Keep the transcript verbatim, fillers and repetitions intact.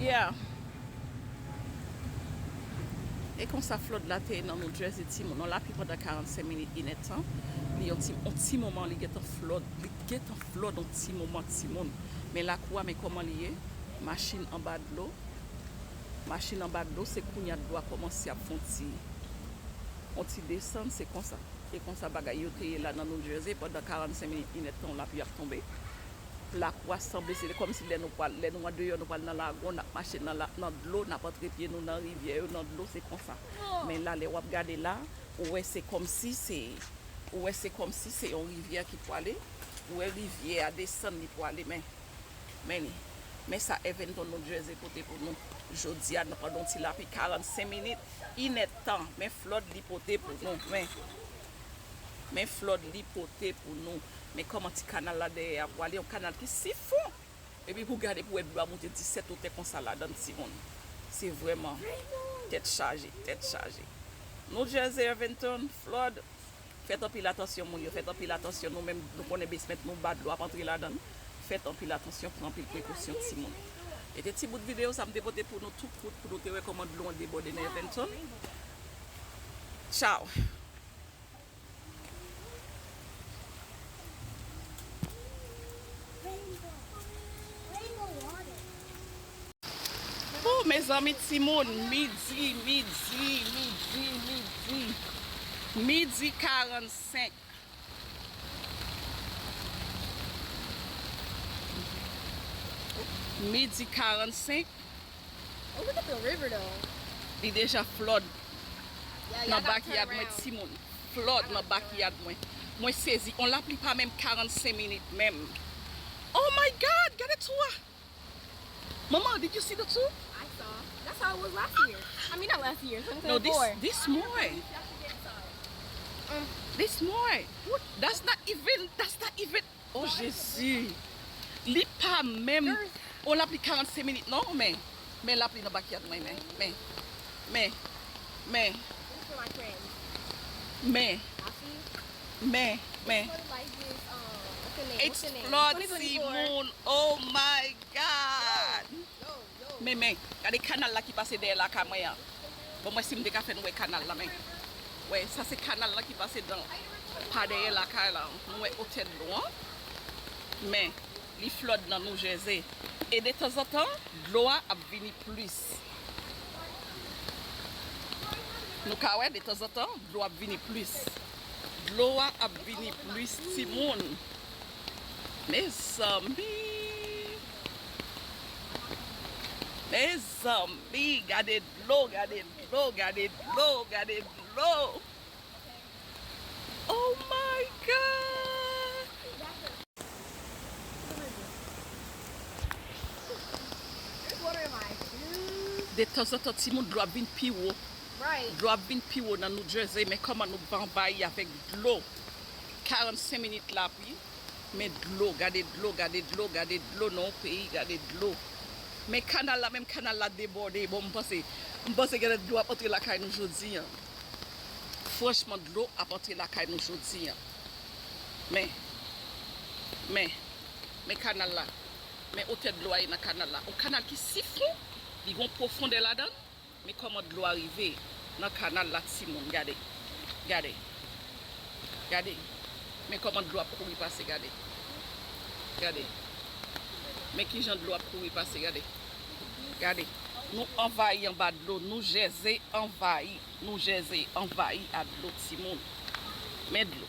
Yeah. E konsa flòd la te ye nan New Jersey, timoun. Yon lapli pandan karannsenk minit, inèdtan. Li yon ti, yon ti moman, li gentan flòd. Li gentan flòd yon ti moman, timoun. Men lakou a, men kòman li ye. Machin anba dlo. Machin anba dlo, se kounye a dlo a kòmanse ap fè yon ti, yon ti desann, se konsa. E konsa bagay yo te ye la nan New Jersey pandan karannsenk minit, inèdtan lapli ap tonbe. Lakou a sanble se kòmsi lè nou pral, lè nou andeyò, nou pral nan lagon, n ap mache nan la, nan dlo, n ap antre pye nou nan rivyè yo, nan dlo, se konsa. Men la, lè w ap gade la, ou wè se kòmsi se, ou wè se kòmsi se yon rivyè ki pwale, ou wè rivyè a desann, li pwale, men, men li, men sa Eventon New Jersey pote pou nou jodi a, nan pandan yon ti lapli karannsenk minit, inèdtan, men flòd li pote pou nou, men, men flòd li pote pou nou. Men kòman ti kanal la dèyè a pwale, yon kanal ki si fon. Epi pou gade pou wè dlo a monte disèt wotè konsa ladan l, timoun. Se vrèman tèt chaje, tèt chaje. New Jersey, Eventon, flòd, fèt anpil atansyon, moun yo, fèt anpil atansyon. Nou menm, nou konnen basement nou ba dlo ap antre ladan l. Fèt anpil atansyon, pran anpil prekosyon, timoun. E te ti bout videyo sa m te pote pou nou tou kout, pou nou te wè kòman dlo an debòde nan Eventon. Tchaw. Oh, mezanmi, timoun, midi, midi, midi, midi. Midi karannsenk. Midi karannsenk. Oh, look at the river, though. Li deja flòd. Yeah, y'all nan gotta turn bakyad mwen, around. Timoun. Flòd nan bakyad mwen. Mwen sezi. On lapli pa menm karannsenk minit menm. Oh my God, gade tou a. Mama, did you see the two? I saw. That's how it was last year. I mean, not last year, No, this twenty twenty-four. This more. Mm. This more. What? That's not even, that's not even. Oh, Jezi. Li pa menm. Girl. On lapli karannsenk minit, non, men, men lapli nan bakyad mwen, men, men, men, men, This is for my friends. Men, I see. Men, men. It's flood, timoun. Oh my God. Yo, yo. Men, men, gade kanal la ki pase dèyè lakay mwen an. Bon, mwen si m te ka fè nou wè kanal la, men. Wè, sa se kanal la ki pase dan, pa dèyè lakay la. Nou wè otè dlo an. Men, li flòd nan New Jersey. E detanzantan, dlo a ap vini plis. Nou ka wè, detanzantan, dlo ap vini plis. Dlo a ap vini plis, timoun. Mezanmi. Mezanmi, gade dlo, gade dlo, gade dlo, gade dlo. Oh my God. Detanzantan, timoun, dlo ap vin pi wo. Right. Dlo ap vin pi wo nan New Jersey, men kòman nou anvayi avèk dlo. Karannsenk minit lapli, men dlo, gade dlo, gade dlo, gade dlo nan yon peyi, gade dlo. Men kanal la, menm kanal la debòde. Bon, m panse, m panse genlè dlo ap antre lakay nou jodi an. Franchman, dlo ap antre lakay nou jodi an. Men, men, men kanal la. Men otè dlo a ye nan kanal la. Yon kanal ki si fon, li gon pwofondè ladan l. Men kòman dlo a rive nan kanal la, timoun, gade. Gade. Gade. Men kòman dlo ap kouri pase, gade. Gade. Men kijan dlo ap kouri pase, gade. Gade. Nou anvayi anba dlo, New Jersey anvayi. New Jersey anvayi a dlo, timoun. Men dlo.